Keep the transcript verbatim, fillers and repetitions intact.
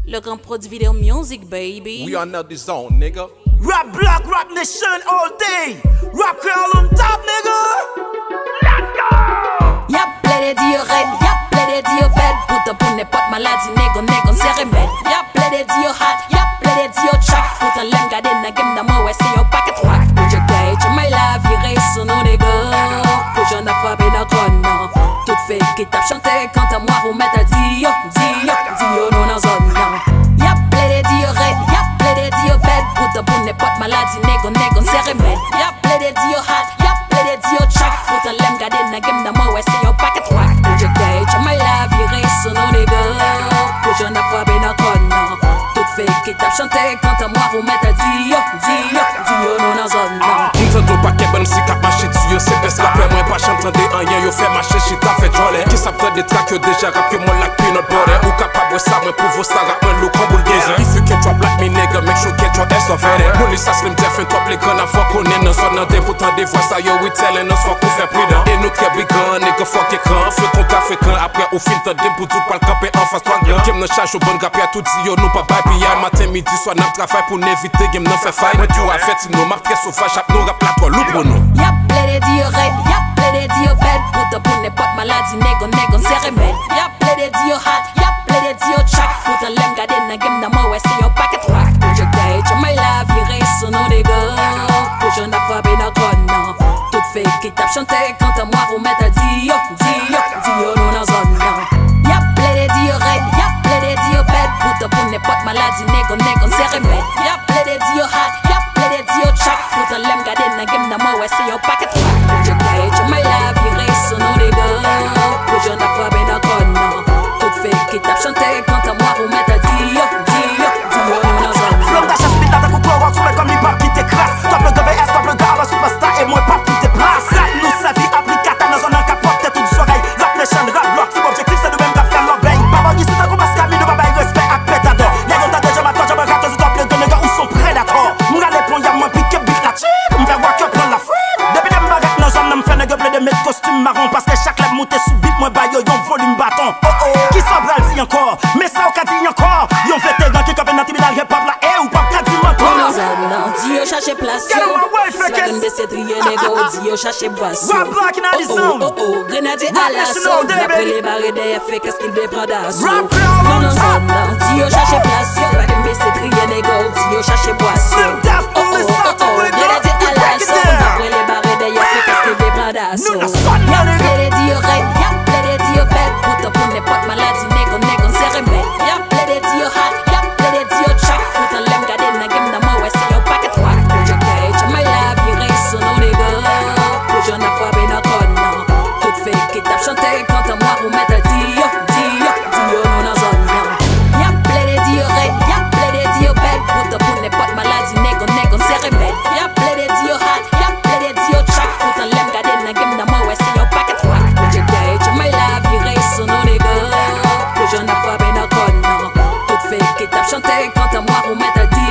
Le Grand Prod Video Music, baby. We are not the zone, nigga. Rap Block, Rap Nation all day. Rap Creole on top, nigga. Let's go! Y ap plede di yo rèd, y ap plede di yo bèd. Poutan pou nenpòt maladi, nèg on, nèg on se remèd. Y ap plede di yo hot, y ap plede di yo track. Poutan lè m gade nan game nan, mwen wè se yon pakèt wak. Pwojektè H M I la vire sou nou, nèg on. Pwojektè nan frape nan kòn nan. Tout fake ki t ap chante kantan mwa pou mèt di yo, di yo, di yo nou nan zòn nan. Y ap plede di yo rèd, y ap plede di yo bèd. Poutan pou nenpòt maladi, nèg on, nèg on se remèd. Y ap plede di yo hot, y ap plede di yo track. Poutan lè m gade nan game nan, mwen wè se yon pakèt wak. Pwojektè H M I la vire sou nou, nèg on. Pwojektè nan frape nan kòn nan. Tout fake ki t ap chante kantan mwa pou mèt di yo, di yo, di yo nou nan zòn nan. M tande yon pakèt bann si k ap mache di yo se bèst rapè, mwen pa janm tande anyen yo fè mache chita fè djòlè. Kisa ap tande trak yo deja rap yo mòl ak peanut butter. Ou kapab wè sa mwen pwouve w sa rap mwen lou kon bouldozer. If you can drop like me nigga, make sure get your ass off at it. Moun li sa slim def and top le grann avwa konnen nan zòn nan de pou tande vwa sa yo we telling us fòk ou fè pridan. E nou trè brigan nigga fòk ekran. Frekan ta frekan apre ou fin tande m pou di w pral kanpe anfas twa gran. Game nan chaje w bann rapè tou di yo nou pa bay piyay. Maten midi swa n ap travay pou n evite game nan fè fay. Mwen tou avèti nou m ap trè sovaj ap nou rap la twò lou pou nou. Y ap plede di yo rèd, y ap plede di yo bèd. Poutan pou nenpòt maladi nèg on, nèg on se remèd. Y ap plede di yo hot, y ap plede di yo track. Poutan lè m gade nan game nan mwen wè se yon pakèt wak. Pwojektè H M I la vire sou nou, nèg on. Pwojektè nan frape nan kòn nan. Tout fake ki t ap chante kantan mwa pou mèt di yo, di yo, di yo nou nan zòn nan. Y ap plede di yo rèd, y ap plede di yo bèd. Poutan pou nenpòt maladi nèg on, nèg on se remèd. Y ap plede di yo hot, y ap plede di yo track. Poutan lè m gade nan game nan mwen wè se yon pakèt wak. Pwojektè H M I la vire sou nou, nèg on. Pwojektè nan frape nan kòn nan. Tout fake ki t ap chante kantan mwa pou mèt di yo, di yo, di yo nou nan zòn nan. Flow ta chans pita tankou klowòks ou wè kòm li p ap kite kras. Top le V V S, top le gala, superstar e mwen p ap kite plas. Rap nou sèvi aplikatè nan zòn nan k ap pòte tout zòrèy. Rap Nation, Rap Block, tip objektif se nou menm k ap fè lòbèy. Pa bògisi tankou Maskami, nou pa bay respè ak Petadò. Nèg yo tande jan m atò, jan m rato sou top le de nèg ou son predatò. M rale ponyam mwen pike bit la tchip, m fè wak yo pran lafrit. Depi lè m parèt nan zòn nan m fè nèg yo plede met kostim mawon. Paske chak lè m moute sou bit mwen ba yo yon volim baton. Oh oh, kisa w pral di ankò? Men sa w ka di ankò? Yon veteran ki kanpe nan tribinal hip hop la e ou p ap ka di m ankò. Nou nan zòn nan, di yo chache plas yo. Flagrant bese triye nèg yo, di yo chache bwas yo. Rap Block in the zone. Oh oh, grenadye alaso, n ap rele bare dèyè fake. Èske l vle pran daso? Nou nan zòn nan, di yo chache plas yo. Flagrant bese triye nèg yo, di yo chache bwas yo. Oh oh, oh oh, grenadye alaso, n ap rele bare dèyè fake. Èske l vle pran daso? Y ap plede di yo rèd, y ap plede di yo bèd. Poutan pou nenpòt maladi nèg on, nèg on se remèd. Y ap plede di yo hot, y ap plede di yo track. Poutan lè m gade nan game nan mwen wè se yon pakèt wak. Pwojektè H M I la vire sou nou, nèg on. Pwojektè nan frape nan kòn nan. Tout fake ki t ap chante kantan mwa pou mèt di yo, di yo, di yo nou nan zòn nan. Y ap plede di yo rèd, y ap plede di yo bèd. Poutan pou nenpòt maladi nèg on, nèg on se remèd. Y ap plede di yo hot, y ap plede di yo track. Poutan lè m gade nan game nan mwen wè se yon pakèt wak. Pwojektè H M I la vire sou nou, nèg on. Pwojektè nan frape nan kòn nan. Tout fake ki t ap chante kantan mwa pou mèt di